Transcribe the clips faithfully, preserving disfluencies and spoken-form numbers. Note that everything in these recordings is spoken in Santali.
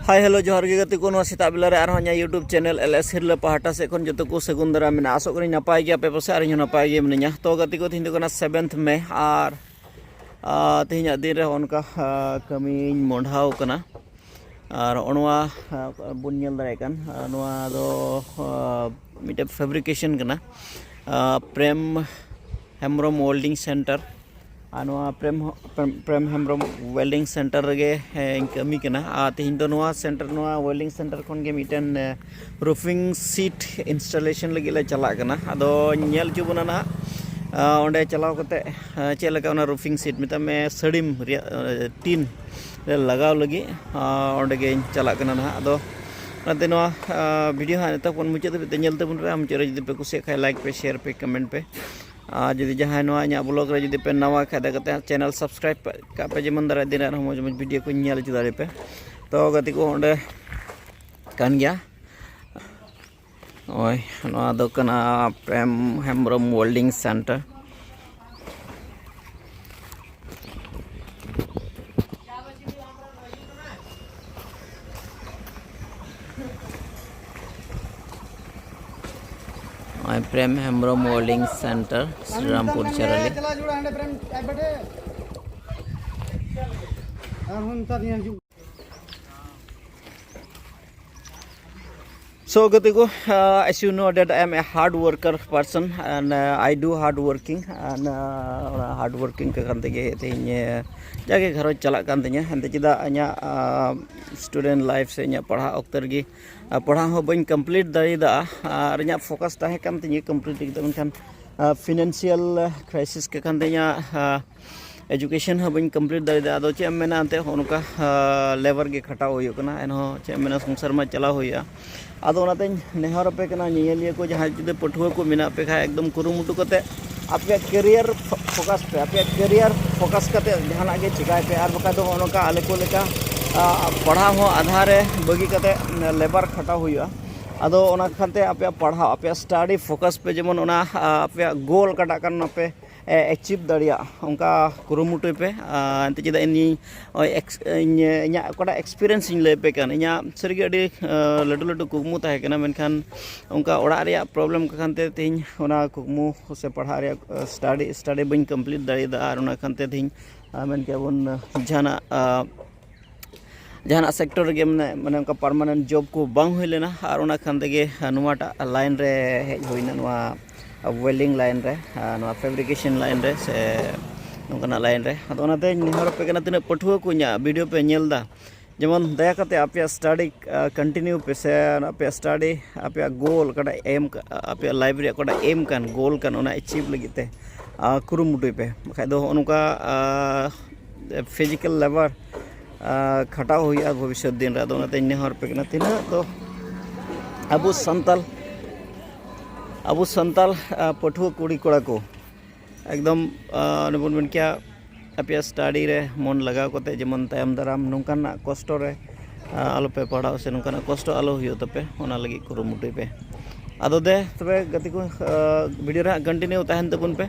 ᱦᱟᱭ ᱦᱮᱞᱳ, ᱡᱚᱦᱟᱨ ᱜᱮ ᱜᱟᱛᱮ ᱠᱚ᱾ ᱱᱚᱣᱟ ᱥᱮᱛᱟᱜ ᱵᱮᱞᱟ ᱨᱮ ᱟᱨᱦᱚᱸ ᱤᱧᱟᱹᱜ YouTube ᱪᱮᱱᱮᱞ ᱮᱞ ᱮᱥ ᱦᱤᱨᱞᱟᱹ ᱯᱟᱦᱴᱟ ᱥᱮᱫ ᱠᱷᱚᱱ ᱡᱚᱛᱚ ᱠᱚ ᱥᱟᱹᱜᱩᱱ ᱫᱟᱨᱟᱢ ᱢᱮᱱᱟᱜᱼᱟ᱾ ᱟᱥᱚᱜ ᱠᱟᱹᱱᱟᱹᱧ ᱱᱟᱯᱟᱭ ᱜᱮᱭᱟ ᱯᱮ ᱯᱟᱥᱮ, ᱟᱨ ᱤᱧ ᱦᱚᱸ ᱱᱟᱯᱟᱭ ᱜᱮ ᱢᱤᱱᱟᱹᱧᱟ᱾ ᱛᱚ ᱜᱟᱛᱮ ᱠᱚ, ᱛᱮᱦᱮᱧ ᱫᱚ ᱠᱟᱱᱟ ᱥᱮᱵᱷᱮᱱᱛᱷ ᱢᱮ, ᱟᱨ ᱟᱨ ᱛᱮᱦᱮᱧᱟᱜ ᱫᱤᱱ ᱨᱮ ᱚᱱᱠᱟ ᱠᱟᱹᱢᱤᱧ ᱢᱚᱦᱰᱟᱣ ᱠᱟᱱᱟ᱾ ᱟᱨ ᱱᱚᱜᱼᱚ ᱱᱚᱣᱟ ᱵᱚᱱ ᱧᱮᱞ ᱫᱟᱲᱮᱭᱟᱜ ᱠᱟᱱ, ᱱᱚᱣᱟ ᱫᱚ ᱢᱤᱫᱴᱮᱱ ᱯᱷᱮᱵᱨᱤᱠᱮᱥᱚᱱ ᱠᱟᱱᱟ, ᱯᱨᱮᱢ ᱦᱮᱢᱵᱨᱚᱢ ᱳᱭᱮᱞᱰᱤᱝ ᱥᱮᱱᱴᱟᱨ᱾ ᱟᱨ ᱱᱚᱣᱟ ᱯᱨᱮᱢ ᱯᱨᱮᱢ ᱦᱮᱢᱵᱨᱚᱢ ᱳᱭᱮᱞᱰᱤᱝ ᱥᱮᱱᱴᱟᱨ ᱨᱮᱜᱮ ᱤᱧ ᱠᱟᱹᱢᱤ ᱠᱟᱱᱟ᱾ ᱟᱨ ᱛᱮᱦᱮᱧ ᱫᱚ ᱱᱚᱣᱟ ᱥᱮᱱᱴᱟᱨ, ᱱᱚᱣᱟ ᱳᱭᱮᱞᱰᱤᱝ ᱥᱮᱱᱴᱟᱨ ᱠᱷᱚᱱ ᱜᱮ ᱢᱤᱫᱴᱮᱱ ᱨᱩᱯᱷᱤᱝ ᱥᱤᱴ ᱤᱱᱥᱴᱚᱞᱮᱥᱚᱱ ᱞᱟᱹᱜᱤᱫ ᱞᱮ ᱪᱟᱞᱟᱜ ᱠᱟᱱᱟ᱾ ᱟᱫᱚ ᱧᱮᱞ ᱦᱚᱪᱚ ᱵᱚᱱᱟ ᱱᱟᱦᱟᱜ ᱚᱸᱰᱮ ᱪᱟᱞᱟᱣ ᱠᱟᱛᱮ ᱪᱮᱫ ᱞᱮᱠᱟ ᱚᱱᱟ ᱨᱩᱯᱷᱤᱝ ᱥᱤᱴ, ᱢᱮᱛᱟᱜ ᱢᱮ ᱥᱟᱹᱲᱤᱢ ᱨᱮᱭᱟᱜ ᱴᱤᱱ ᱨᱮ ᱞᱟᱜᱟᱣ ᱞᱟᱹᱜᱤᱫ ᱚᱸᱰᱮ ᱜᱮᱧ ᱪᱟᱞᱟᱜ ᱠᱟᱱᱟ ᱱᱟᱦᱟᱜ᱾ ᱟᱫᱚ ᱚᱱᱟᱛᱮ ᱱᱚᱣᱟ ᱵᱷᱤᱰᱤᱭᱳ ᱦᱟᱸᱜ ᱱᱤᱛᱚᱜ ᱠᱷᱚᱱ ᱢᱩᱪᱟᱹᱫ ᱫᱷᱟᱹᱵᱤᱡ ᱛᱮ ᱧᱮᱞ ᱛᱟᱵᱚᱱ ᱯᱮ᱾ ᱟᱨ ᱢᱩᱪᱟᱹᱫ ᱨᱮ ᱡᱩᱫᱤ ᱯᱮ ᱠᱩᱥᱤᱭᱟᱜ ᱠᱷᱟᱡ, ᱞᱟᱭᱤᱠ ᱯᱮ, ᱥᱮᱭᱟᱨ ᱯᱮ, ᱠᱚᱢᱮᱱᱴ ᱯᱮ᱾ ᱟᱨ ᱡᱩᱫᱤ ᱡᱟᱦᱟᱸᱭ ᱱᱚᱣᱟ ᱤᱧᱟᱹᱜ ᱵᱞᱚᱜ ᱨᱮ ᱡᱩᱫᱤ ᱯᱮ ᱱᱟᱣᱟ ᱠᱷᱟᱡ, ᱫᱟᱭᱟ ᱠᱟᱛᱮ ᱪᱮᱱᱮᱞ ᱥᱟᱵᱥᱠᱨᱟᱭᱤᱵ ᱠᱟᱜ ᱯᱮ, ᱡᱮᱢᱚᱱ ᱫᱟᱨᱟᱭ ᱫᱤᱱ ᱨᱮ ᱟᱨᱦᱚᱸ ᱢᱚᱡᱽ ᱢᱚᱡᱽ ᱵᱷᱤᱰᱤᱭᱳ ᱠᱚᱧ ᱧᱮᱞ ᱦᱚᱪᱚ ᱫᱟᱲᱮ ᱯᱮ᱾ ᱛᱚ ᱜᱟᱛᱮ ᱠᱚ, ᱚᱸᱰᱮ ᱠᱟᱱ ᱜᱮᱭᱟ᱾ ᱱᱚᱜᱼᱚᱭ ᱱᱚᱣᱟ ᱫᱚ ᱠᱟᱱᱟ ᱯᱨᱮᱢ ᱦᱮᱢᱵᱨᱚᱢ ᱳᱭᱮᱞᱰᱤᱝ ᱥᱮᱱᱴᱟᱨ᱾ ᱱᱚᱜᱼᱚᱭ ᱯᱨᱮᱢ ᱦᱮᱢᱵᱨᱚᱢ ᱳᱭᱮᱞᱰᱤᱝ ᱥᱮᱱᱴᱟᱨ, ᱥᱨᱤᱨᱟᱢᱯᱩᱨ ᱪᱟᱨᱟᱞᱤ᱾ So ᱜᱟᱛᱮ ᱠᱚ, uh, as you know that I am a hard worker person and uh, I do hard working and uh, ᱚᱱᱟ ᱦᱟᱨᱰ ᱣᱟᱨᱠᱤᱝ ᱠᱟᱱ ᱛᱮᱜᱮ ᱛᱮᱦᱮᱧ, uh, ᱡᱟᱜᱮ ᱜᱷᱟᱨᱚᱸᱡᱽ ᱪᱟᱞᱟᱜ ᱠᱟᱱ ᱛᱤᱧᱟᱹ᱾ ᱮᱱᱛᱮ ᱪᱮᱫᱟᱜ ᱤᱧᱟᱹᱜ, uh, ᱥᱴᱩᱰᱮᱱᱴ ᱞᱟᱭᱤᱯᱷ ᱥᱮ ᱤᱧᱟᱹᱜ ᱯᱟᱲᱦᱟᱜ ᱚᱠᱛᱚ ᱨᱮᱜᱮ, uh, ᱯᱟᱲᱦᱟᱜ ᱦᱚᱸ ᱵᱟᱹᱧ ᱠᱚᱢᱯᱞᱤᱴ ᱫᱟᱲᱮᱭᱟᱫᱟ᱾ ᱟᱨ ᱤᱧᱟᱹᱜ ᱯᱷᱳᱠᱟᱥ ᱛᱟᱦᱮᱸ ᱠᱟᱱ ᱛᱤᱧᱟᱹ ᱠᱚᱢᱯᱞᱤᱴ ᱞᱟᱹᱜᱤᱫ ᱫᱚ, ᱢᱮᱱᱠᱷᱟᱱ ᱯᱷᱤᱱᱟᱱᱥᱤᱭᱟᱞ ᱠᱨᱟᱭᱥᱤᱥ ᱠᱚ ᱠᱷᱟᱱ ᱛᱤᱧᱟᱹ, ᱞᱮᱵᱟᱨ ᱜᱮ ᱠᱷᱟᱴᱟᱣ ᱦᱩᱭᱩᱜ ᱠᱟᱱᱟ᱾ ᱮᱱᱦᱚᱸ ᱪᱮᱫ ᱮᱢ ᱢᱮᱱᱟ, ᱥᱚᱝᱥᱟᱨ ᱢᱟ ᱪᱟᱞᱟᱣ ᱦᱩᱭᱩᱜᱼᱟ᱾ ᱟᱫᱚ ᱚᱱᱟᱛᱮᱧ ᱱᱮᱦᱚᱨ ᱟᱯᱮ ᱠᱟᱱᱟ, ᱧᱮᱧᱮᱞᱤᱭᱟᱹ ᱠᱚ ᱡᱟᱦᱟᱸᱭ ᱡᱩᱫᱤ ᱯᱟᱹᱴᱷᱩᱣᱟᱹ ᱠᱚ ᱢᱮᱱᱟᱜ ᱯᱮ ᱠᱷᱟᱡ, ᱮᱠᱫᱚᱢ ᱠᱩᱨᱩᱢᱩᱴᱩ ᱠᱟᱛᱮ ᱟᱯᱮᱭᱟᱜ ᱠᱮᱨᱤᱭᱟᱨ ᱯᱷᱳᱠᱟᱥ ᱯᱮ, ᱟᱯᱮᱭᱟᱜ ᱠᱮᱨᱤᱭᱟᱨ ᱯᱷᱳᱠᱟᱥ ᱠᱟᱛᱮ ᱡᱟᱦᱟᱱᱟᱜ ᱜᱮ ᱪᱮᱠᱟᱭ ᱯᱮ᱾ ᱟᱨ ᱵᱟᱠᱷᱟᱡ ᱫᱚ ᱱᱚᱜᱼᱚ ᱱᱚᱝᱠᱟ ᱟᱞᱮ ᱠᱚ ᱞᱮᱠᱟ, ᱟ, ᱯᱟᱲᱦᱟᱣ ᱦᱚᱸ ᱟᱫᱷᱟ ᱨᱮ ᱵᱟᱹᱜᱤ ᱠᱟᱛᱮ ᱞᱮᱵᱟᱨ ᱠᱷᱟᱴᱟᱣ ᱦᱩᱭᱩᱜᱼᱟ᱾ ᱟᱫᱚ ᱚᱱᱟ ᱠᱷᱟᱱ ᱛᱮ ᱟᱯᱮᱭᱟᱜ ᱯᱟᱲᱦᱟᱣ, ᱟᱯᱮᱭᱟᱜ ᱥᱴᱟᱰᱤ ᱯᱷᱳᱠᱟᱥ ᱯᱮ, ᱡᱮᱢᱚᱱ ᱚᱱᱟ, ᱟ, ᱟᱯᱮᱭᱟᱜ ᱜᱳᱞ ᱚᱠᱟᱴᱟᱜ ᱠᱟᱱ, ᱚᱱᱟ ᱯᱮ ᱮᱪᱤᱵᱷ ᱫᱟᱲᱮᱭᱟᱜ, ᱚᱱᱠᱟ ᱠᱩᱨᱩᱢᱩᱴᱩᱭ ᱯᱮ᱾ ᱟᱨ ᱮᱱᱛᱮ ᱪᱮᱫᱟᱜ ᱤᱧ ᱱᱚᱜᱼᱚᱭ ᱮᱠᱥ-, ᱤᱧ, ᱤᱧᱟᱹᱜ ᱚᱠᱟᱴᱟᱜ ᱮᱠᱥᱯᱤᱨᱤᱭᱮᱱᱥ ᱤᱧ ᱞᱟᱹᱭ ᱟᱯᱮ ᱠᱟᱱ, ᱤᱧᱟᱹᱜ ᱥᱟᱹᱨᱤᱜᱮ ᱟᱹᱰᱤ, ᱟᱸ, ᱞᱟᱹᱴᱩ ᱞᱟᱹᱴᱩ ᱠᱩᱠᱢᱩ ᱛᱟᱦᱮᱸ ᱠᱟᱱᱟ, ᱢᱮᱱᱠᱷᱟᱱ ᱚᱱᱠᱟ ᱚᱲᱟᱜ ᱨᱮᱭᱟᱜ ᱯᱨᱚᱵᱞᱮᱢ ᱠᱟᱱ ᱛᱮ ᱛᱮᱦᱮᱧ ᱚᱱᱟ ᱠᱩᱠᱢᱩ ᱥᱮ ᱯᱟᱲᱦᱟᱜ ᱨᱮᱭᱟᱜ, ᱟᱸ, ᱥᱴᱟᱰᱤ, ᱥᱴᱟᱰᱤ ᱵᱟᱹᱧ ᱠᱚᱢᱯᱞᱤᱴ ᱫᱟᱲᱮᱭᱟᱫᱟ᱾ ᱟᱨ ᱚᱱᱟ ᱠᱷᱟᱱ ᱛᱮ ᱛᱮᱦᱮᱧ, ᱟᱸ, ᱢᱮᱱ ᱠᱮᱭᱟ ᱵᱚᱱ, ᱟᱸ, ᱡᱟᱦᱟᱱᱟᱜ, ᱟᱸ, ᱡᱟᱦᱟᱱᱟᱜ ᱥᱮᱠᱴᱚᱨ ᱨᱮᱜᱮ ᱢᱟᱱᱮ, ᱢᱟᱱᱮ ᱚᱱᱠᱟ ᱯᱟᱨᱢᱟᱱᱮᱱᱴ ᱡᱚᱵ ᱠᱚ ᱵᱟᱝ ᱦᱩᱭ ᱞᱮᱱᱟ᱾ ᱟᱨ ᱚᱱᱟ ᱠᱷᱟᱱ ᱛᱮᱜᱮ ᱱᱚᱣᱟᱴᱟᱜ ᱞᱟᱭᱤᱱ ᱨᱮ ᱦᱮᱡ ᱦᱩᱭᱱᱟ, ᱱᱚᱣᱟ ᱣᱮᱞᱰᱤᱝ ᱞᱟᱭᱤᱱ ᱨᱮ, ᱟᱨ ᱱᱚᱣᱟ ᱯᱷᱮᱵᱨᱤᱠᱮᱥᱚᱱ ᱞᱟᱭᱤᱱ ᱨᱮ ᱥᱮ ᱱᱚᱝᱠᱟᱱᱟᱜ ᱞᱟᱭᱤᱱ ᱨᱮ᱾ ᱟᱫᱚ ᱚᱱᱟᱛᱮᱧ ᱱᱮᱦᱚᱨ ᱟᱯᱮ ᱠᱟᱱᱟ, ᱛᱤᱱᱟᱹᱜ ᱯᱟᱹᱴᱷᱩᱣᱟᱹ ᱠᱚ ᱤᱧᱟᱹᱜ ᱵᱷᱤᱰᱤᱭᱳ ᱯᱮ ᱧᱮᱞ ᱮᱫᱟ, ᱡᱮᱢᱚᱱ ᱫᱟᱭᱟ ᱠᱟᱛᱮ ᱟᱯᱮᱭᱟᱜ ᱥᱴᱟᱰᱤ ᱠᱚᱱᱴᱤᱱᱤᱭᱩ ᱯᱮ, ᱥᱮ ᱟᱯᱮᱭᱟᱜ ᱥᱴᱟᱰᱤ, ᱟᱯᱮᱭᱟᱜ ᱜᱳᱞ ᱚᱠᱟᱴᱟᱜ ᱮᱢ ᱠᱟ-, ᱟᱯᱮᱭᱟᱜ ᱞᱟᱭᱤᱯᱷ ᱨᱮᱭᱟᱜ ᱚᱠᱟᱴᱟᱜ ᱮᱢ ᱠᱟᱱ, ᱜᱳᱞ ᱠᱟᱱ, ᱚᱱᱟ ᱮᱪᱤᱵᱷ ᱞᱟᱹᱜᱤᱫ ᱛᱮ, ᱟᱨ ᱠᱩᱨᱩᱢᱩᱴᱩᱭ ᱯᱮ᱾ ᱵᱟᱠᱷᱟᱡ ᱫᱚ ᱦᱚᱸᱜᱼᱚ ᱱᱚᱝᱠᱟ, ᱟᱨ ᱯᱷᱤᱡᱤᱠᱮᱞ ᱞᱮᱵᱟᱨ, ᱟᱨ ᱠᱷᱟᱴᱟᱣ ᱦᱩᱭᱩᱜᱼᱟ ᱵᱷᱚᱵᱤᱥᱥᱚᱛ ᱫᱤᱱ ᱨᱮ᱾ ᱟᱫᱚ ᱚᱱᱟᱛᱮᱧ ᱱᱮᱦᱚᱨ ᱟᱯᱮ ᱠᱟᱱᱟ, ᱛᱤᱱᱟᱹᱜ ᱫᱚ ᱟᱵᱚ ᱥᱟᱱᱛᱟᱞ, ᱟᱵᱚ ᱥᱟᱱᱛᱟᱞ, ᱟᱨ ᱯᱟᱹᱴᱷᱩᱣᱟᱹ ᱠᱩᱲᱤ ᱠᱚᱲᱟ ᱠᱚ ᱮᱠᱫᱚᱢ, ᱟᱨ ᱚᱱᱮ ᱵᱚᱱ ᱢᱮᱱ ᱠᱮᱭᱟ, ᱟᱯᱮᱭᱟᱜ ᱥᱴᱟᱰᱤ ᱨᱮ ᱢᱚᱱ ᱞᱟᱜᱟᱣ ᱠᱟᱛᱮ ᱡᱮᱢᱚᱱ ᱛᱟᱭᱚᱢ ᱫᱟᱨᱟᱢ ᱱᱚᱝᱠᱟᱱᱟᱜ ᱠᱚᱥᱴᱚ ᱨᱮ, ᱟᱨ ᱟᱞᱚᱯᱮ ᱯᱟᱲᱦᱟᱣ ᱥᱮ ᱱᱚᱝᱠᱟᱱᱟᱜ ᱠᱚᱥᱴᱚ ᱟᱞᱚ ᱦᱩᱭᱩᱜ ᱛᱟᱯᱮ, ᱚᱱᱟ ᱞᱟᱹᱜᱤᱫ ᱠᱩᱨᱩᱢᱩᱴᱩᱭ ᱯᱮ᱾ ᱟᱫᱚ ᱫᱮ ᱛᱚᱵᱮ ᱜᱟᱛᱮ ᱠᱚ, ᱟᱨ ᱵᱷᱤᱰᱤᱭᱳ ᱨᱮ ᱦᱟᱸᱜ ᱠᱚᱱᱴᱤᱱᱤᱭᱩ ᱛᱟᱦᱮᱱ ᱛᱟᱵᱚᱱ ᱯᱮ,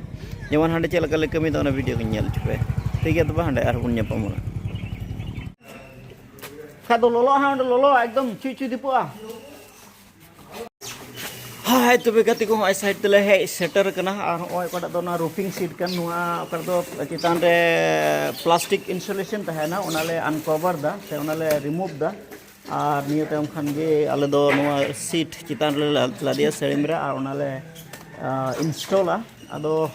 ᱡᱮᱢᱚᱱ ᱦᱟᱸᱰᱮ ᱪᱮᱫ ᱞᱮᱠᱟ ᱞᱮ ᱠᱟᱹᱢᱤᱭᱮᱫᱟ ᱚᱱᱟ ᱵᱷᱤᱰᱤᱭᱳ ᱠᱚᱧ ᱧᱮᱞ ᱦᱚᱪᱚ ᱯᱮ᱾ ᱴᱷᱤᱠ ᱜᱮᱭᱟ, ᱛᱚᱵᱮ ᱦᱟᱸᱰᱮ ᱟᱨᱦᱚᱸ ᱵᱚᱱ ᱧᱟᱯᱟᱢᱚᱜᱼᱟ᱾ ᱠᱷᱟᱡ ᱫᱚ ᱞᱚᱞᱚ ᱦᱟᱸᱜ, ᱚᱸᱰᱮ ᱞᱚᱞᱚ ᱮᱠᱫᱚᱢ ᱪᱩᱭ ᱪᱩᱭ ᱫᱤᱯᱚᱜᱼᱟ᱾ ᱦᱳᱭ, ᱛᱚᱵᱮ ᱜᱟᱛᱮ ᱠᱚ, ᱦᱚᱸᱜᱼᱚᱭ ᱥᱟᱭᱤᱰ ᱛᱮᱞᱮ ᱦᱮᱡ ᱥᱮᱴᱮᱨ ᱟᱠᱟᱱᱟ᱾ ᱟᱨ ᱦᱚᱸᱜᱼᱚᱭ ᱚᱠᱟᱴᱟᱜ ᱫᱚ ᱚᱱᱟ ᱨᱩᱯᱷᱤᱝ ᱥᱤᱴ ᱠᱟᱱ, ᱱᱚᱣᱟ ᱚᱠᱟᱴᱟᱜ ᱫᱚ ᱪᱮᱛᱟᱱ ᱨᱮ ᱯᱞᱟᱥᱴᱤᱠ ᱤᱱᱥᱩᱞᱮᱥᱚᱱ ᱛᱟᱦᱮᱱᱟ, ᱚᱱᱟᱞᱮ ᱟᱱᱠᱚᱵᱷᱟᱨ ᱫᱟ ᱥᱮ ᱚᱱᱟᱞᱮ ᱨᱤᱢᱩᱵᱷ ᱫᱟ᱾ ᱟᱨ ᱱᱤᱭᱟᱹ ᱛᱟᱭᱚᱢ ᱠᱷᱟᱱ ᱜᱮ ᱟᱞᱮ ᱫᱚ ᱱᱚᱣᱟ ᱥᱤᱴ ᱪᱮᱛᱟᱱ ᱨᱮᱞᱮ ᱞᱟ-, ᱞᱟᱫᱮᱭᱟ ᱥᱟᱹᱲᱤᱢ ᱨᱮ, ᱟᱨ ᱚᱱᱟᱞᱮ, ᱟᱸ, ᱤᱱᱥᱴᱚᱞᱟ᱾ ᱟᱫᱚ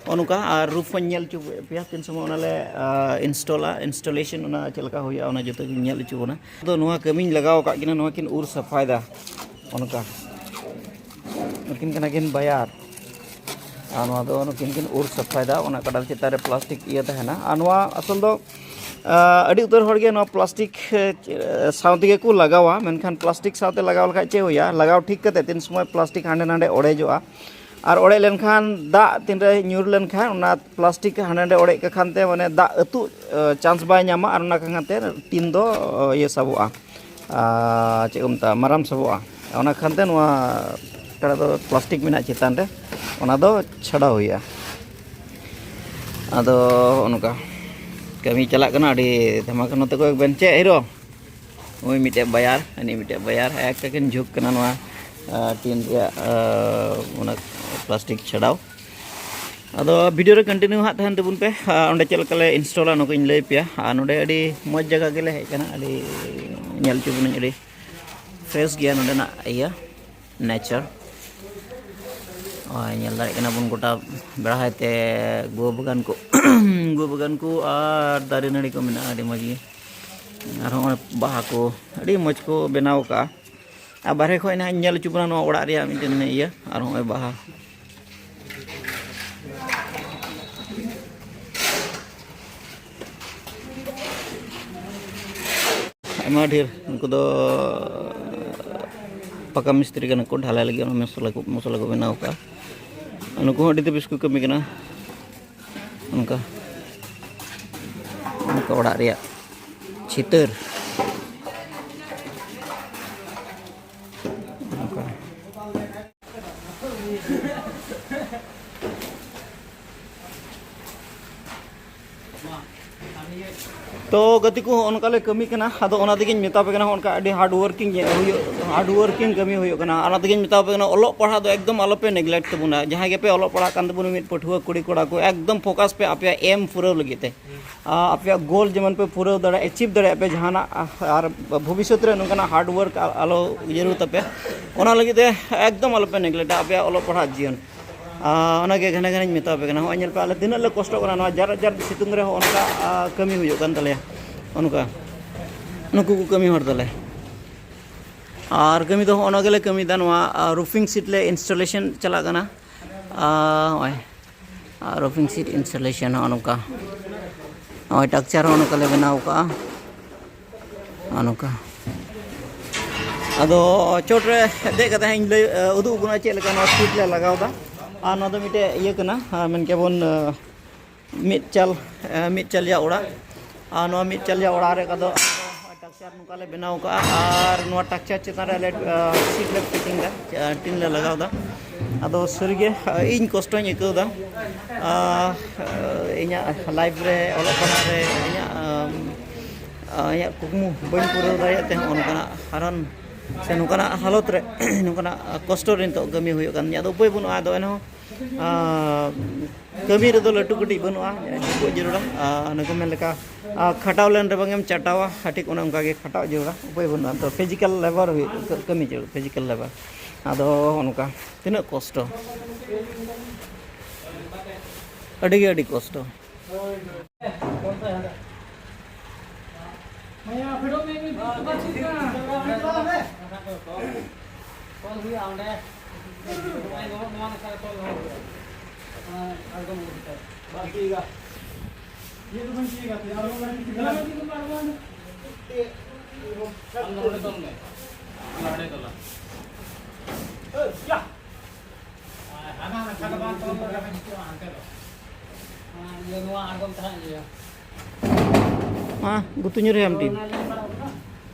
ᱱᱚᱜᱼᱚ ᱱᱚᱝᱠᱟ, ᱟᱨ ᱨᱩᱯᱷ ᱦᱚᱸᱧ ᱧᱮᱞ ᱦᱚᱪᱚ ᱯᱮᱭᱟ ᱛᱤᱱ ᱥᱚᱢᱚᱭ ᱚᱱᱟᱞᱮ, ᱟᱸ, ᱤᱱᱥᱴᱚᱞᱟ, ᱤᱱᱥᱴᱚᱞᱮᱥᱚᱱ ᱚᱱᱟ ᱪᱮᱫ ᱞᱮᱠᱟ ᱦᱩᱭᱩᱜᱼᱟ, ᱚᱱᱟ ᱡᱚᱛᱚ ᱜᱤᱧ ᱧᱮᱞ ᱦᱚᱪᱚ ᱵᱚᱱᱟ᱾ ᱟᱫᱚ ᱱᱚᱣᱟ ᱠᱟᱹᱢᱤᱧ ᱞᱟᱜᱟᱣ ᱟᱠᱟᱫ ᱠᱤᱱᱟ, ᱱᱚᱣᱟ ᱠᱤᱱ ᱩᱨ ᱥᱟᱯᱷᱟᱭᱮᱫᱟ᱾ ᱚᱱᱠᱟ ᱱᱩᱠᱤᱱ ᱠᱟᱱᱟ ᱠᱤᱱ ᱵᱟᱭᱟᱨ, ᱟᱨ ᱱᱚᱣᱟ ᱫᱚ ᱱᱩᱠᱤᱱ ᱠᱤᱱ ᱩᱨ ᱥᱟᱯᱷᱟᱭᱮᱫᱟ, ᱚᱱᱟ ᱠᱟᱰᱟᱞ ᱪᱮᱛᱟᱱ ᱨᱮ ᱯᱞᱟᱥᱴᱤᱠ ᱤᱭᱟᱹ ᱛᱟᱦᱮᱱᱟ᱾ ᱟᱨ ᱱᱚᱣᱟ ᱟᱥᱚᱞ ᱫᱚ, ᱟᱸ, ᱟᱹᱰᱤ ᱩᱛᱟᱹᱨ ᱦᱚᱲ ᱜᱮ ᱱᱚᱣᱟ ᱯᱞᱟᱥᱴᱤᱠ, ᱮ, ᱥᱟᱶ ᱛᱮᱜᱮ ᱠᱚ ᱞᱟᱜᱟᱣᱟ, ᱢᱮᱱᱠᱷᱟᱱ ᱯᱞᱟᱥᱴᱤᱠ ᱥᱟᱶᱛᱮ ᱞᱟᱜᱟᱣ ᱞᱮᱠᱷᱟᱡ ᱪᱮᱫ ᱦᱩᱭᱩᱜᱼᱟ? ᱞᱟᱜᱟᱣ ᱴᱷᱤᱠ ᱠᱟᱛᱮ ᱛᱤᱱ ᱥᱚᱢᱚᱭ ᱯᱞᱟᱥᱴᱤᱠ ᱦᱟᱸᱰᱮ ᱱᱟᱰᱮ ᱚᱲᱮᱡᱚᱜᱼᱟ, ᱟᱨ ᱚᱲᱮᱡ ᱞᱮᱱᱠᱷᱟᱱ ᱫᱟᱜ ᱛᱤᱱᱨᱮ ᱧᱩᱨ ᱞᱮᱱᱠᱷᱟᱱ ᱚᱱᱟ ᱯᱞᱟᱥᱴᱤᱠ ᱦᱟᱸᱰᱮ ᱱᱟᱰᱮ ᱚᱲᱮᱡ ᱠᱟᱜ ᱠᱷᱟᱱ ᱛᱮ ᱢᱟᱱᱮ ᱫᱟᱜ ᱟᱹᱛᱩᱜ, ᱮ, ᱪᱟᱱᱥ ᱵᱟᱭ ᱧᱟᱢᱟ, ᱟᱨ ᱚᱱᱟ ᱠᱷᱟᱱ ᱛᱮ ᱴᱤᱱ ᱫᱚ, ᱚ, ᱤᱭᱟᱹ ᱥᱟᱵᱚᱜᱼᱟ, ᱟᱨ ᱪᱮᱫ ᱠᱚ ᱢᱮᱛᱟᱜᱼᱟ, ᱢᱟᱨᱟᱢ ᱥᱟᱵᱚᱜᱼᱟ᱾ ᱚᱱᱟ ᱠᱷᱟᱱ ᱛᱮ ᱱᱚᱣᱟ ᱚᱠᱟᱴᱟᱜ ᱫᱚ ᱯᱞᱟᱥᱴᱤᱠ ᱢᱮᱱᱟᱜᱼᱟ ᱪᱮᱛᱟᱱ ᱨᱮ, ᱚᱱᱟ ᱫᱚ ᱪᱷᱟᱰᱟᱣ ᱦᱩᱭᱩᱜᱼᱟ᱾ ᱟᱫᱚ ᱱᱚᱝᱠᱟ ᱠᱟᱹᱢᱤ ᱪᱟᱞᱟᱜ ᱠᱟᱱᱟ, ᱟᱹᱰᱤ ᱫᱷᱟᱢᱟᱠᱟ᱾ ᱱᱚᱛᱮ ᱠᱚᱭᱚᱜ ᱵᱮᱱ, ᱪᱮᱫ ᱦᱤᱨᱳ? ᱩᱱᱤ ᱢᱤᱫᱴᱮᱡ ᱵᱟᱭᱟᱨ, ᱦᱟᱹᱱᱤ ᱢᱤᱫᱴᱮᱡ ᱵᱟᱭᱟᱨ, ᱮᱠ ᱠᱟᱹᱠᱤᱱ ᱡᱷᱩᱠ ᱠᱟᱱᱟ ᱱᱚᱣᱟ, ᱟᱨ, ᱴᱤᱱ ᱨᱮᱭᱟᱜ, ᱟᱨ, ᱚᱱᱟ ᱯᱞᱟᱥᱴᱤᱠ ᱪᱷᱟᱰᱟᱣ᱾ ᱟᱫᱚ ᱵᱷᱤᱰᱤᱭᱳ ᱨᱮ ᱠᱚᱱᱴᱤᱱᱤᱭᱩ ᱦᱟᱸᱜ ᱛᱟᱦᱮᱱ ᱛᱟᱵᱚᱱ ᱯᱮ᱾ ᱟᱨ ᱚᱸᱰᱮ ᱪᱮᱫ ᱞᱮᱠᱟ ᱞᱮ ᱤᱱᱥᱴᱚᱞᱟ, ᱚᱱᱟ ᱠᱚᱧ ᱞᱟᱹᱭ ᱯᱮᱭᱟ᱾ ᱟᱨ ᱱᱚᱰᱮ ᱟᱹᱰᱤ ᱢᱚᱡᱽ ᱡᱟᱭᱜᱟ ᱜᱮᱞᱮ ᱦᱮᱡ ᱟᱠᱟᱱᱟ, ᱟᱹᱰᱤ ᱧᱮᱞ ᱦᱚᱪᱚ ᱵᱚᱱᱟᱹᱧ, ᱟᱹᱰᱤ ᱯᱷᱨᱮᱥ ᱜᱮᱭᱟ ᱱᱚᱰᱮᱱᱟᱜ ᱤᱭᱟᱹ, ᱱᱮᱪᱟᱨ᱾ ᱱᱚᱜᱼᱚᱭ ᱧᱮᱞ ᱫᱟᱲᱮᱭᱟᱜ ᱠᱟᱱᱟ ᱵᱚᱱ, ᱜᱚᱴᱟ ᱵᱮᱲᱦᱟᱭ ᱛᱮ ᱜᱩᱣᱟᱹ ᱵᱟᱜᱟᱱ ᱠᱚ ᱜᱩᱣᱟᱹ ᱵᱟᱜᱟᱱ ᱠᱚ ᱟᱨ ᱫᱟᱨᱮ ᱱᱟᱹᱲᱤ ᱠᱚ ᱢᱮᱱᱟᱜᱼᱟ, ᱟᱹᱰᱤ ᱢᱚᱡᱽ ᱜᱮ᱾ ᱟᱨ ᱦᱚᱸᱜᱼᱚᱭ ᱵᱟᱦᱟ ᱠᱚ ᱟᱹᱰᱤ ᱢᱚᱡᱽ ᱠᱚ ᱵᱮᱱᱟᱣ ᱠᱟᱜᱼᱟ᱾ ᱟᱨ ᱵᱟᱨᱦᱮ ᱠᱷᱚᱡ ᱱᱟᱦᱟᱜ ᱤᱧ ᱧᱮᱞ ᱦᱚᱪᱚ ᱵᱚᱱᱟ ᱱᱚᱣᱟ ᱚᱲᱟᱜ ᱨᱮᱭᱟᱜ ᱢᱤᱫᱴᱮᱱ ᱤᱭᱟᱹ, ᱟᱨ ᱦᱚᱸᱜᱼᱚᱭ ᱵᱟᱦᱟ᱾ ᱟᱭᱢᱟ ᱰᱷᱮᱨ ᱩᱱᱠᱩ ᱫᱚ ᱯᱟᱠᱟ ᱢᱤᱥᱛᱨᱤ ᱠᱟᱱᱟ ᱠᱚ, ᱰᱷᱟᱞᱟᱭ ᱞᱟᱹᱜᱤᱫ ᱚᱱᱟ ᱢᱚᱥᱞᱟ ᱠᱚ, ᱢᱚᱥᱞᱟ ᱠᱚ ᱵᱮᱱᱟᱣ ᱠᱟᱜᱼᱟ᱾ ᱱᱩᱠᱩ ᱦᱚᱸ ᱟᱹᱰᱤ ᱛᱟᱹᱵᱤᱥ ᱠᱚ ᱠᱟᱹᱢᱤ ᱠᱟᱱᱟ᱾ ᱚᱱᱠᱟ, ᱚᱱᱠᱟ ᱚᱲᱟᱜ ᱨᱮᱭᱟᱜ ᱪᱤᱛᱟᱹᱨ᱾ ᱚᱱᱠᱟ᱾ ᱛᱚ ᱜᱟᱛᱮ ᱠᱚ, ᱦᱚᱸᱜᱼᱚ ᱱᱚᱝᱠᱟ ᱞᱮ ᱠᱟᱹᱢᱤ ᱠᱟᱱᱟ᱾ ᱟᱫᱚ ᱚᱱᱟ ᱛᱮᱜᱮᱧ ᱢᱮᱛᱟ ᱯᱮ ᱠᱟᱱᱟ, ᱦᱚᱸᱜᱼᱚ ᱱᱚᱝᱠᱟ ᱟᱹᱰᱤ ᱦᱟᱨᱰ ᱣᱟᱨᱠᱤᱝ ᱦᱩᱭᱩᱜ, ᱦᱟᱨᱰ ᱣᱟᱨᱠᱤᱝ ᱠᱟᱹᱢᱤ ᱦᱩᱭᱩᱜ ᱠᱟᱱᱟ᱾ ᱚᱱᱟ ᱛᱮᱜᱮᱧ ᱢᱮᱛᱟ ᱯᱮ ᱠᱟᱱᱟ, ᱚᱞᱚᱜ ᱯᱟᱲᱦᱟᱜ ᱫᱚ ᱮᱠᱫᱚᱢ ᱟᱞᱚᱯᱮ ᱱᱮᱜᱽᱞᱮᱠᱴ ᱛᱟᱵᱚᱱᱟ᱾ ᱡᱟᱦᱟᱸᱭ ᱜᱮᱯᱮ ᱚᱞᱚᱜ ᱯᱟᱲᱦᱟᱜ ᱠᱟᱱ ᱛᱟᱵᱚᱱᱟ, ᱢᱤᱫ ᱯᱟᱹᱴᱷᱩᱣᱟᱹ ᱠᱩᱲᱤ ᱠᱚᱲᱟ ᱠᱚ, ᱮᱠᱫᱚᱢ ᱯᱷᱳᱠᱟᱥ ᱯᱮ ᱟᱯᱮᱭᱟᱜ ᱮᱢ ᱯᱩᱨᱟᱹᱣ ᱞᱟᱹᱜᱤᱫ ᱛᱮ᱾ ᱟᱨ ᱟᱯᱮᱭᱟᱜ ᱜᱳᱞ ᱡᱮᱢᱚᱱ ᱯᱮ ᱯᱩᱨᱟᱹᱣ ᱫᱟᱲᱮᱭᱟᱜ, ᱮᱪᱤᱵᱷ ᱫᱟᱲᱮᱭᱟᱜ ᱯᱮ ᱡᱟᱦᱟᱱᱟᱜ, ᱟᱨ ᱵᱷᱚᱵᱤᱥᱥᱚᱛ ᱨᱮ ᱱᱚᱝᱠᱟᱱᱟᱜ ᱦᱟᱨᱰ ᱣᱟᱨᱠ ᱟᱞᱚ ᱡᱟᱹᱨᱩᱲ ᱛᱟᱯᱮ, ᱚᱱᱟ ᱞᱟᱹᱜᱤᱫ ᱛᱮ ᱮᱠᱫᱚᱢ ᱟᱞᱚᱯᱮ ᱱᱮᱜᱽᱞᱮᱠᱴᱟ ᱟᱯᱮᱭᱟᱜ ᱚᱞᱚᱜ ᱯᱟᱲᱦᱟᱜ ᱡᱤᱭᱚᱱ᱾ ᱟᱨ ᱚᱱᱟᱜᱮ ᱜᱷᱟᱱᱮ ᱜᱷᱟᱱᱮᱧ ᱢᱮᱛᱟ ᱯᱮ ᱠᱟᱱᱟ᱾ ᱦᱚᱸᱜᱼᱚᱭ ᱧᱮᱞ ᱯᱮ, ᱟᱞᱮ ᱛᱤᱱᱟᱹᱜ ᱞᱮ ᱠᱚᱥᱴᱚᱜ ᱠᱟᱱᱟ, ᱱᱚᱣᱟ ᱡᱟᱨ ᱡᱟᱨ ᱥᱤᱛᱩᱝ ᱨᱮ ᱦᱚᱸᱜᱼᱚ ᱱᱚᱝᱠᱟ, ᱟᱨ, ᱠᱟᱹᱢᱤ ᱦᱩᱭᱩᱜ ᱠᱟᱱ ᱛᱟᱞᱮᱭᱟ᱾ ᱚᱱᱠᱟ ᱱᱩᱠᱩ ᱠᱚ ᱠᱟᱹᱢᱤ ᱦᱚᱲ ᱛᱟᱞᱮ᱾ ᱟᱨ ᱠᱟᱹᱢᱤ ᱫᱚ ᱦᱚᱸᱜᱼᱚ ᱱᱚᱣᱟ ᱜᱮᱞᱮ ᱠᱟᱹᱢᱤᱭᱮᱫᱟ, ᱱᱚᱣᱟ, ᱟᱨ, ᱨᱩᱯᱷᱤᱝ ᱥᱤᱴ ᱞᱮ ᱤᱱᱥᱴᱚᱞᱮᱥᱚᱱ ᱪᱟᱞᱟᱜ ᱠᱟᱱᱟ᱾ ᱟᱨ ᱱᱚᱜᱼᱚᱭ, ᱟᱨ ᱨᱩᱯᱷᱤᱝ ᱥᱤᱴ ᱤᱱᱥᱴᱚᱞᱮᱥᱚᱱ ᱱᱚᱜᱼᱚ ᱱᱚᱝᱠᱟ᱾ ᱱᱚᱜᱼᱚᱭ ᱴᱟᱠᱪᱟᱨ ᱦᱚᱸ ᱱᱚᱝᱠᱟ ᱞᱮ ᱵᱮᱱᱟᱣ ᱠᱟᱜᱼᱟ᱾ ᱱᱚᱜᱼᱚ ᱱᱚᱝᱠᱟ᱾ ᱟᱫᱚ ᱪᱚᱴ ᱨᱮ ᱫᱮᱡ ᱠᱟᱛᱮ ᱦᱟᱸᱜ ᱤᱧ ᱞᱟᱹᱭ, ᱮ, ᱩᱫᱩᱜ ᱟᱵᱚᱱᱟ ᱪᱮᱫ ᱞᱮᱠᱟ ᱱᱚᱣᱟ ᱥᱤᱴ ᱞᱮ ᱞᱟᱜᱟᱣ ᱮᱫᱟ᱾ ᱟᱨ ᱱᱚᱣᱟ ᱫᱚ ᱢᱤᱫᱴᱮᱡ ᱤᱭᱟᱹ ᱠᱟᱱᱟ, ᱟ, ᱢᱮᱱ ᱠᱮᱵᱚᱱ, ᱟ, ᱢᱤᱫ ᱪᱟᱞ, ᱟ, ᱢᱤᱫ ᱪᱟᱞᱤᱭᱟ ᱚᱲᱟᱜ᱾ ᱟᱨ ᱱᱚᱣᱟ ᱢᱤᱫ ᱪᱟᱞᱤᱭᱟ ᱚᱲᱟᱜ ᱨᱮ ᱟᱫᱚ ᱴᱟᱠᱪᱟᱨ ᱱᱚᱝᱠᱟ ᱞᱮ ᱵᱮᱱᱟᱣ ᱠᱟᱜᱼᱟ᱾ ᱟᱨ ᱱᱚᱣᱟ ᱴᱟᱠᱪᱟᱨ ᱪᱮᱛᱟᱱ ᱨᱮ ᱟᱞᱮ, ᱟ, ᱥᱤᱴ ᱞᱮ ᱯᱷᱤᱴᱤᱝ ᱮᱫᱟ, ᱟ, ᱴᱤᱱ ᱞᱮ ᱞᱟᱜᱟᱣ ᱮᱫᱟ᱾ ᱟᱫᱚ ᱥᱟᱹᱨᱤᱜᱮ, ᱟ, ᱤᱧ ᱠᱚᱥᱴᱚᱧ ᱟᱹᱭᱠᱟᱹᱣ ᱮᱫᱟ᱾ ᱟ, ᱟ, ᱤᱧᱟᱹᱜ ᱞᱟᱭᱤᱯᱷ ᱨᱮ, ᱚᱞᱚᱜ ᱯᱟᱲᱦᱟᱜ ᱨᱮ ᱤᱧᱟᱹᱜ ᱟᱢ, ᱟ, ᱤᱧᱟᱹᱜ ᱠᱩᱠᱢᱩ ᱵᱟᱹᱧ ᱯᱩᱨᱟᱹᱣ ᱫᱟᱲᱮᱭᱟᱜ ᱛᱮ ᱦᱚᱸᱜᱼᱚ ᱱᱚᱝᱠᱟᱱᱟᱜ ᱦᱟᱨᱚᱱ ᱥᱮ ᱱᱚᱝᱠᱟᱱᱟᱜ ᱦᱟᱞᱚᱛ ᱨᱮ ᱱᱚᱝᱠᱟᱱᱟᱜ ᱠᱚᱥᱴᱚ ᱨᱮ ᱱᱤᱛᱚᱜ ᱠᱟᱹᱢᱤ ᱦᱩᱭᱩᱜ ᱠᱟᱱ ᱛᱤᱧᱟᱹ᱾ ᱟᱫᱚ ᱩᱯᱟᱹᱭ ᱵᱟᱹᱱᱩᱜᱼᱟ᱾ ᱟᱫᱚ ᱮᱱᱦᱚᱸ ᱟ, ᱠᱟᱹᱢᱤ ᱨᱮᱫᱚ ᱞᱟᱹᱴᱩ ᱠᱟᱹᱴᱤᱡ ᱵᱟᱹᱱᱩᱜᱼᱟ, ᱡᱩᱠᱩᱜ ᱡᱟᱹᱨᱩᱲᱟ᱾ ᱟ, ᱚᱱᱮ ᱠᱚ ᱢᱮᱱ ᱞᱮᱠᱟ, ᱟ, ᱠᱷᱟᱴᱟᱣ ᱞᱮᱱ ᱨᱮ ᱵᱟᱝ ᱮᱢ ᱪᱟᱴᱟᱣᱟ, ᱴᱷᱤᱠ ᱚᱱᱮ ᱚᱱᱠᱟ ᱜᱮ ᱠᱷᱟᱴᱟᱣ ᱡᱟᱹᱨᱩᱲᱟ, ᱩᱯᱟᱹᱭ ᱵᱟᱹᱱᱩᱜᱼᱟ᱾ ᱛᱚ ᱯᱷᱤᱡᱤᱠᱟᱞ ᱞᱮᱵᱟᱨ ᱦᱩᱭᱩᱜ, ᱠᱟᱹ-, ᱠᱟᱹᱢᱤ ᱡᱟᱹᱨᱩᱲ, ᱯᱷᱤᱡᱤᱠᱟᱞ ᱞᱮᱵᱟᱨ᱾ ᱟᱫᱚ ᱚᱱᱠᱟ ᱛᱤᱱᱟᱹᱜ ᱠᱚᱥᱴᱚ, ᱟᱹᱰᱤ ᱜᱮ ᱟᱹᱰᱤ ᱠᱚᱥᱴᱚ᱾ ᱛᱚᱞ ᱦᱩᱭᱩᱜᱼᱟ ᱚᱸᱰᱮ᱾ ᱱᱚᱣᱟ ᱱᱚᱝᱠᱟ ᱛᱚᱞ ᱫᱚᱦᱚ ᱦᱩᱭᱩᱜᱼᱟ᱾ ᱚᱱᱟ ᱟᱬᱜᱚᱢ ᱤᱫᱤ ᱠᱟᱛᱮ᱾ ᱵᱟᱝ ᱛᱤᱭᱩᱜᱟ᱾ ᱤᱭᱟᱹ ᱫᱚ ᱵᱟᱝ ᱛᱤᱭᱩᱜᱟ, ᱛᱤᱭᱩᱜᱟ᱾ ᱟᱬᱜᱚᱢ ᱵᱟᱝ ᱛᱤᱭᱩᱜᱟ᱾ ᱟᱢ ᱫᱚ ᱱᱚᱰᱮ ᱛᱚᱞ ᱢᱮ᱾ ᱟᱢ ᱫᱚ ᱦᱟᱸᱰᱮ ᱛᱚᱞᱟ᱾ ᱦᱟᱱᱟ ᱱᱟᱠᱷᱟ ᱫᱚ ᱵᱟᱝ ᱛᱚᱞ ᱞᱮᱠᱷᱟᱱ ᱦᱤᱡᱩᱜᱼᱟ, ᱦᱟᱱᱛᱮ ᱫᱚ᱾ ᱤᱭᱟᱹ, ᱱᱚᱣᱟ ᱟᱬᱜᱚᱢ ᱛᱟᱦᱮᱸᱫ ᱤᱭᱟᱹ᱾ ᱢᱟ, ᱜᱩᱛᱩ ᱧᱩᱨ ᱦᱩᱭ ᱟᱢ ᱴᱤᱢ᱾ ᱚᱱᱟ ᱞᱤᱧ ᱵᱟᱲᱟ ᱜᱚᱫ ᱠᱟᱜ᱾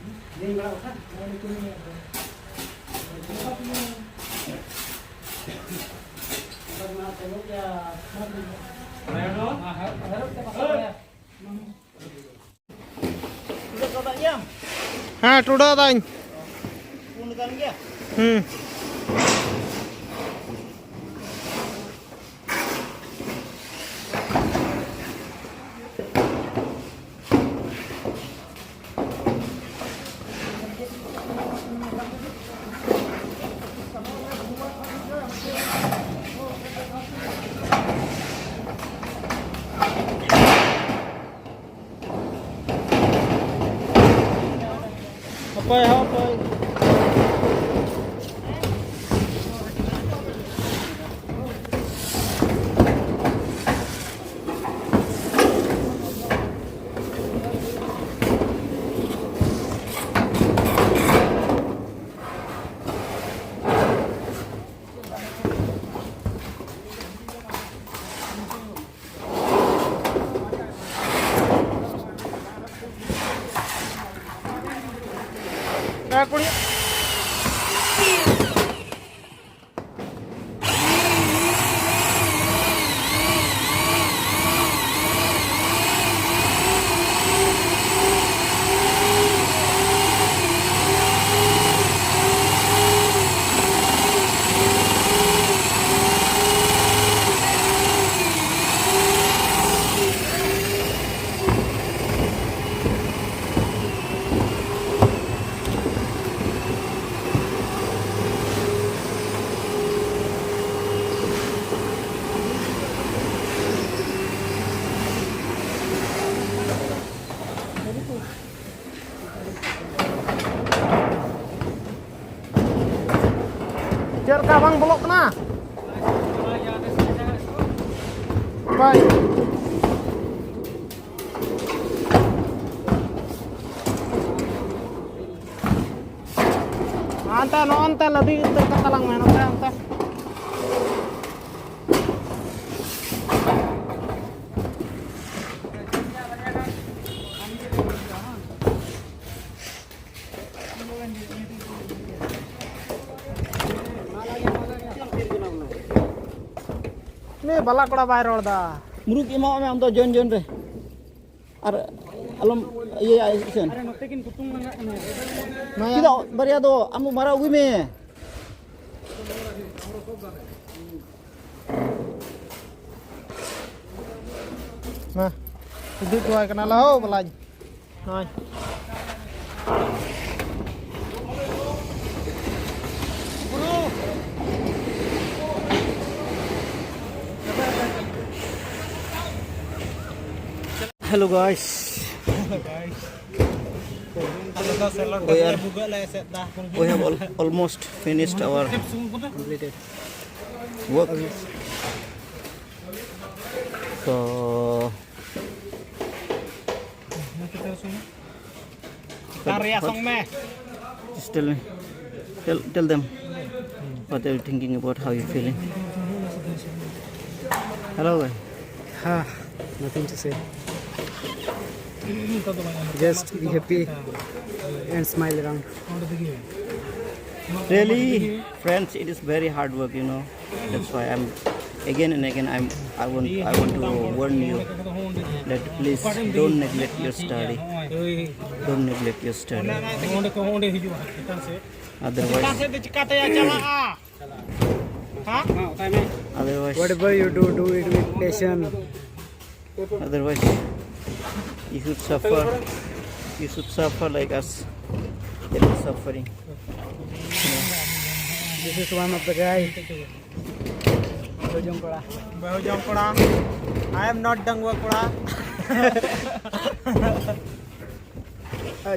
ᱞᱤᱧ ᱵᱟᱲᱟ ᱜᱚᱫ ᱠᱟᱜ᱾ ᱦᱮᱸ, ᱴᱩᱰᱟᱹᱜ ᱫᱟᱹᱧ᱾ ᱦᱩᱸ᱾ ᱦᱟᱯᱳᱭ, ᱦᱟᱯᱳᱭ᱾ ᱪᱮᱫ ᱞᱮᱠᱟ ᱵᱟᱝ ᱵᱚᱞᱚᱜ ᱠᱟᱱᱟ? ᱵᱟᱭ᱾ ᱦᱟᱱᱛᱮ ᱱᱚᱜᱼᱚ ᱱᱚᱱᱛᱮ ᱞᱟᱫᱮ ᱩᱛᱟᱹᱨ ᱠᱟᱛᱟ ᱞᱟᱝ ᱢᱮ, ᱱᱚᱛᱮ ᱚᱱᱛᱮ᱾ ᱩᱱᱤ ᱵᱟᱞᱟ ᱠᱚᱲᱟ ᱵᱟᱭ ᱨᱚᱲ ᱫᱟ᱾ ᱢᱩᱨᱩᱠ ᱮᱢᱟᱣᱟᱜ ᱢᱮ ᱟᱢ ᱫᱚ ᱡᱚᱭᱮᱱ ᱡᱚᱭᱮᱱ ᱨᱮ᱾ ᱟᱨ ᱟᱞᱚᱢ ᱤᱭᱟᱹᱭᱟ ᱤᱥᱮᱱ᱾ ᱟᱨᱮ ᱱᱚᱛᱮ ᱠᱤᱱ ᱠᱩᱴᱩᱝ ᱞᱟᱸᱜᱟᱜ ᱠᱟᱱᱟ᱾ ᱪᱮᱫᱟᱜ ᱵᱟᱨᱭᱟ ᱫᱚ ᱟᱢ ᱫᱚ ᱢᱟᱨᱟᱣ ᱟᱹᱜᱩᱭ ᱢᱮ᱾ ᱢᱟ, ᱩᱫᱩᱜ ᱦᱚᱴᱚᱣᱟᱭ ᱠᱟᱱᱟ ᱞᱮ ᱦᱳ ᱵᱟᱞᱟᱧ᱾ ᱱᱚᱜᱼᱚᱭ᱾ Hello guys. We are, we have al- almost finished our work. So, ᱠᱟᱨᱮᱭᱟ ᱥᱚᱝ ᱢᱮ᱾ Just tell me. Tell, tell them what are you thinking about, how you feeling. Hello, guys. Ha, nothing to say. Just be happy and smile around. Really, friends, it is very hard work, you know. That's why I'm again and again I'm I want I want to warn you that please don't neglect your study. Don't neglect your study. ᱚᱸᱰᱮ ᱠᱷᱚᱱ ᱚᱸᱰᱮ ᱦᱤᱡᱩᱜᱼᱟ ᱪᱮᱛᱟᱱ ᱥᱮᱫ᱾ ᱪᱮᱛᱟᱱ ᱥᱮᱫ ᱫᱚ ᱪᱤᱠᱟᱛᱮ ᱪᱟᱞᱟᱜᱼᱟ? Otherwise, whatever you do, do it with passion. Otherwise, you should suffer. You should suffer like us. They are suffering. This is one of the guy. ᱵᱟᱹᱦᱩ ᱡᱚᱝ ᱠᱚᱲᱟ᱾ ᱵᱟᱹᱦᱩ ᱡᱚᱝ ᱠᱚᱲᱟ᱾ I am not ᱰᱟᱺᱜᱩᱣᱟᱹ ᱠᱚᱲᱟ᱾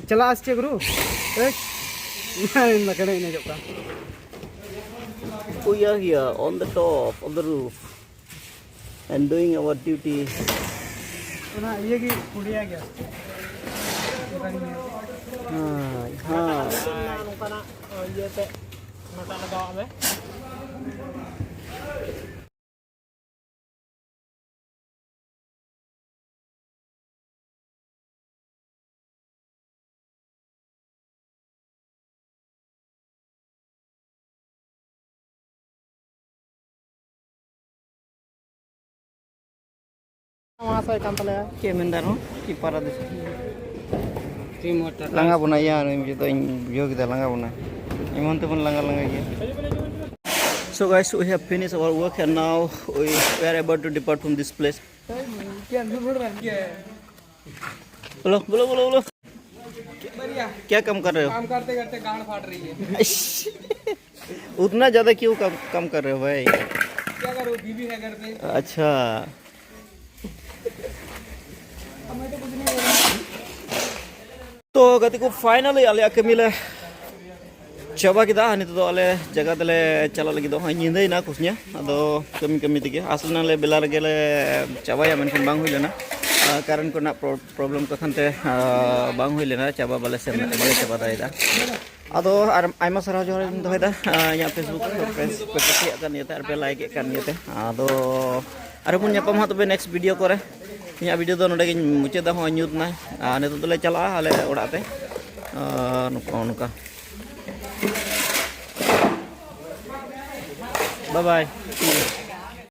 ᱪᱟᱞᱟᱜ ᱟᱥ ᱪᱮ ᱜᱩᱨᱩ? ᱮᱭ, ᱵᱟᱠᱷᱟᱱ ᱮᱱᱮᱡᱚᱜ ᱠᱟᱱ᱾ We are here on the top of the roof and doing our duty. ᱚᱱᱟ ᱤᱭᱟᱹ ᱜᱮ ᱯᱩᱲᱤᱭᱟ ᱜᱮᱭᱟ᱾ ᱦᱳᱭ, ᱦᱳᱭ᱾ ᱱᱚᱝᱠᱟᱱᱟᱜ ᱤᱭᱟᱹ ᱛᱮ ᱚᱱᱟᱴᱟᱜ ᱞᱟᱜᱟᱣᱟᱜ ᱢᱮ᱾ ᱢᱟᱦᱟᱥᱚᱭ ᱠᱟᱱ ᱛᱟᱞᱮᱭᱟ᱾ ᱪᱮᱫ ᱢᱮᱱᱫᱟ ᱟᱨᱦᱚᱸ? ᱪᱮᱫ ᱯᱟᱨᱟ ᱫᱤᱥᱚᱢ? ᱞᱟᱸᱜᱟ ᱵᱚᱱᱟ ᱭᱟ, ᱱᱩᱭ ᱡᱚᱛᱚ ᱤᱧ ᱵᱩᱡᱷᱟᱹᱣ ᱠᱮᱫᱟ, ᱞᱟᱸᱜᱟ ᱵᱚᱱᱟ᱾ ᱮᱢᱚᱱ ᱛᱮᱵᱚᱱ ᱞᱟᱸᱜᱟ ᱞᱟᱸᱜᱟ ᱜᱮᱭᱟ᱾ So guys, we have finished our work and now we, we are about to depart from this place. बोलो, बोलो, बोलो, बोलो। क्या काम कर रहे हो? काम करते करते गांड फाट रही है। उतना ज्यादा क्यों काम, काम कर रहे हो भाई? क्या करो, बीवी है घर पे। अच्छा। तो ᱜᱟᱛᱮ ᱠᱚ, finally ᱟᱞᱮᱭᱟᱜ ᱠᱟᱹᱢᱤ ᱞᱮ ᱪᱟᱵᱟ ᱠᱮᱫᱟ᱾ ᱱᱤᱛᱚᱜ ᱫᱚ ᱟᱞᱮ ᱡᱟᱭᱜᱟ ᱛᱮᱞᱮ ᱪᱟᱞᱟᱜ ᱞᱟᱹᱜᱤᱫ ᱫᱚ᱾ ᱦᱚᱸᱜᱼᱚᱭ ᱧᱤᱫᱟᱹᱭᱮᱱᱟ ᱠᱩᱥᱧᱟ, ᱟᱫᱚ ᱠᱟᱹᱢᱤ ᱠᱟᱹᱢᱤ ᱛᱮᱜᱮ ᱟᱥ ᱞᱮᱱᱟᱞᱮ ᱵᱮᱞᱟ ᱨᱮᱜᱮ ᱞᱮ ᱪᱟᱵᱟᱭᱟ, ᱢᱮᱱᱠᱷᱟᱱ ᱵᱟᱝ ᱦᱩᱭ ᱞᱮᱱᱟ᱾ ᱟᱨ current ᱠᱚᱨᱮᱱᱟᱜ pro- problem ᱠᱚ ᱠᱷᱟᱱᱛᱮ ᱟᱨ ᱵᱟᱝ ᱦᱩᱭ ᱞᱮᱱᱟ, ᱪᱟᱵᱟ ᱵᱟᱞᱮ ᱥᱮᱱ ᱵᱟᱞᱮ ᱪᱟᱵᱟ ᱫᱟᱲᱮᱭᱟᱫᱟ᱾ ᱟᱫᱚ ᱟᱨ ᱟᱭᱢᱟ ᱥᱟᱨᱦᱟᱣ ᱡᱚᱦᱟᱨ ᱤᱧ ᱫᱚᱦᱚᱭᱮᱫᱟ᱾ ᱟᱨ ᱤᱧᱟᱹᱜ Facebook friends ᱯᱮ ᱠᱩᱥᱤᱭᱟᱜ ᱠᱟᱱ ᱤᱭᱟᱹᱛᱮ ᱟᱨ ᱯᱮ like ᱮᱫ ᱠᱟᱱ ᱤᱭᱟᱹᱛᱮ, ᱟᱫᱚ ᱟᱨᱦᱚᱸ ᱵᱚᱱ ᱧᱟᱯᱟᱢᱟ ᱦᱟᱸᱜ ᱛᱚᱵᱮ next video ᱠᱚᱨᱮ᱾ ᱤᱧᱟᱹᱜ video ᱫᱚ ᱱᱚᱰᱮ ᱜᱤᱧ ᱢᱩᱪᱟᱹᱫᱟ᱾ ᱦᱚᱸᱜᱼᱚᱭ ᱧᱩᱛ ᱮᱱᱟ, ᱟᱨ ᱱᱤᱛᱚᱜ ᱫᱚᱞᱮ ᱪᱟᱞᱟᱜᱼᱟ ᱟᱞᱮ ᱚᱲᱟᱜ ᱛᱮ᱾ ᱟᱨ ᱱᱚᱝᱠᱟ ᱱᱚᱝᱠᱟ, bye bye, see you.